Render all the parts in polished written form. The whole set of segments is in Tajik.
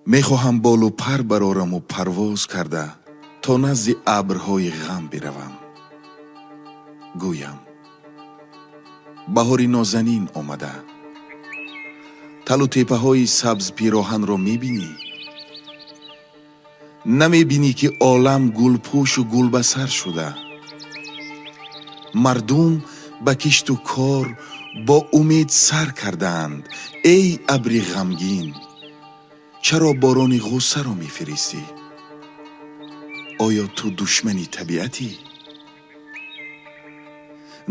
Мехоҳам болу пар барораму парвоз карда то назди абрҳои ғам биравам. Гӯям: баҳори нозанин омада. Талу теппаҳои сабзпироҳанро мебинӣ? Намебинӣ, ки олам гулпӯшу гулбасар шуда, мардум ба кишту кор бо умед сар кардаанд? Эй абри ғамгин, чаро борони ғуссаро мефиристӣ? Оё ту душмани табиатӣ?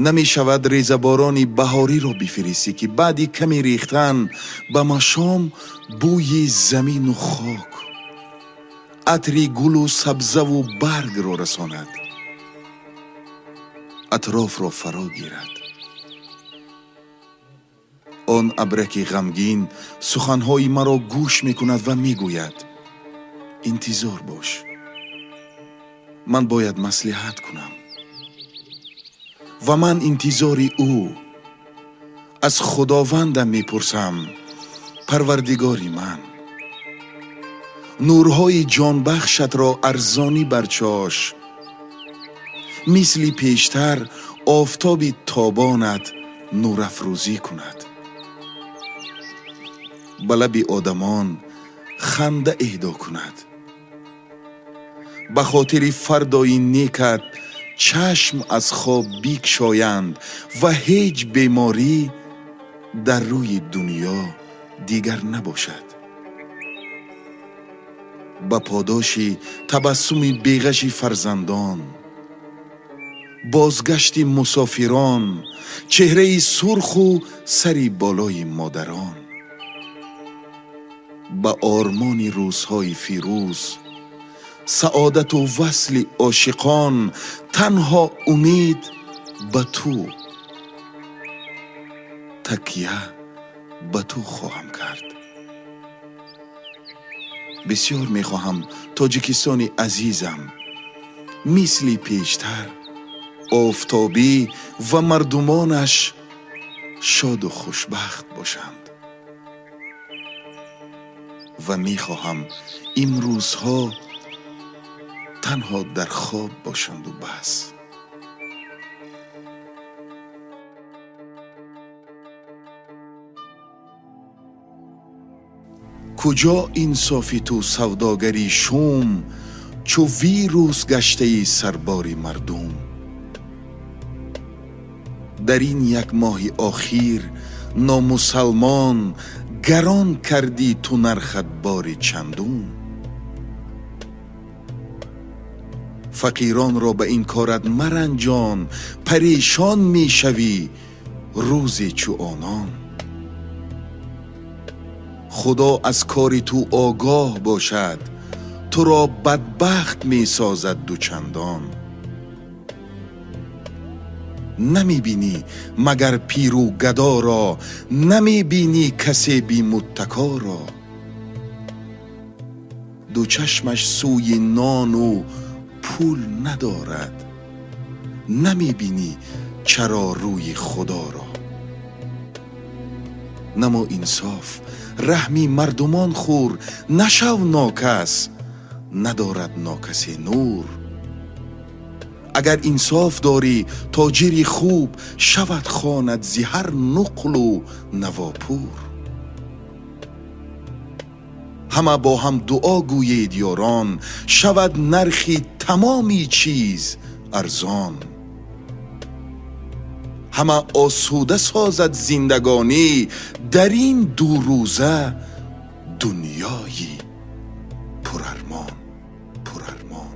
Намешавад резаборони баҳориро бифиристӣ, ки баъди каме рехтан ба машом бӯи замину хок, атри гулу сабзаву баргро расонад, атрофро фаро гирад? Он абраки ғамгин суханҳои маро гӯш мекунад ва мегӯяд: «Интизор бош, ман бояд маслиҳат кунам». Ва ман интизори ӯ аз Худовандам мепурсам: «Парвардигори ман, нурҳои ҷонбахшатро арзонӣ барчош, мисли пештар офтоби тобонат нурафрӯзӣ кунад, ба лаби одамон ханда эҳдо кунад, ба хотири фардои некат чашм аз хоб бикшоянд ва ҳеҷ беморӣ дар рӯи дунё дигар набошад. Ба подоши табассуми беғаши фарзандон, бозгашти мусофирон, чеҳраи сурху сари болои модарон, ба ормони рӯзҳои фирӯз, саодату васли ошиқон, танҳо умед ба ту, такя ба ту хоҳам кард». Бисёр мехоҳам Тоҷикистони азизам мисли пештар офтобӣ ва мардумонаш шоду хушбахт бошанд ва мехоҳам имрӯзҳо танҳо дар хоб бошанду бас. Куҷо инсофи ту, савдогари шум, чу вирус гаштаи сарбори мардум? Дар ин як моҳи охир номусалмон гарон кардӣ ту нархат бори чандум. Фақиронро ба ин корат маранҷон, парешон мешавӣ рӯзе чу онон. Худо аз кори ту огоҳ бошад, туро бадбахт месозад дучандон. Намебинӣ магар пиру гадоро, намебинӣ касе бимуттакоро? Ду чашмаш сӯи нону пул надорад, намебинӣ чаро рӯи Худоро? Намо инсоф, раҳми мардумон хӯр, нашав нокас, надорад нокасе нур. Агар инсоф дорӣ, тоҷири хуб шавад хонат зи ҳар нуқлу навопур. Ҳама бо ҳам дуо гӯед, ёрон, шавад нархи тамоми чиз арзон, ҳама осуда созад зиндагонӣ дар ин дурӯза дунёи пурармон, пурармон.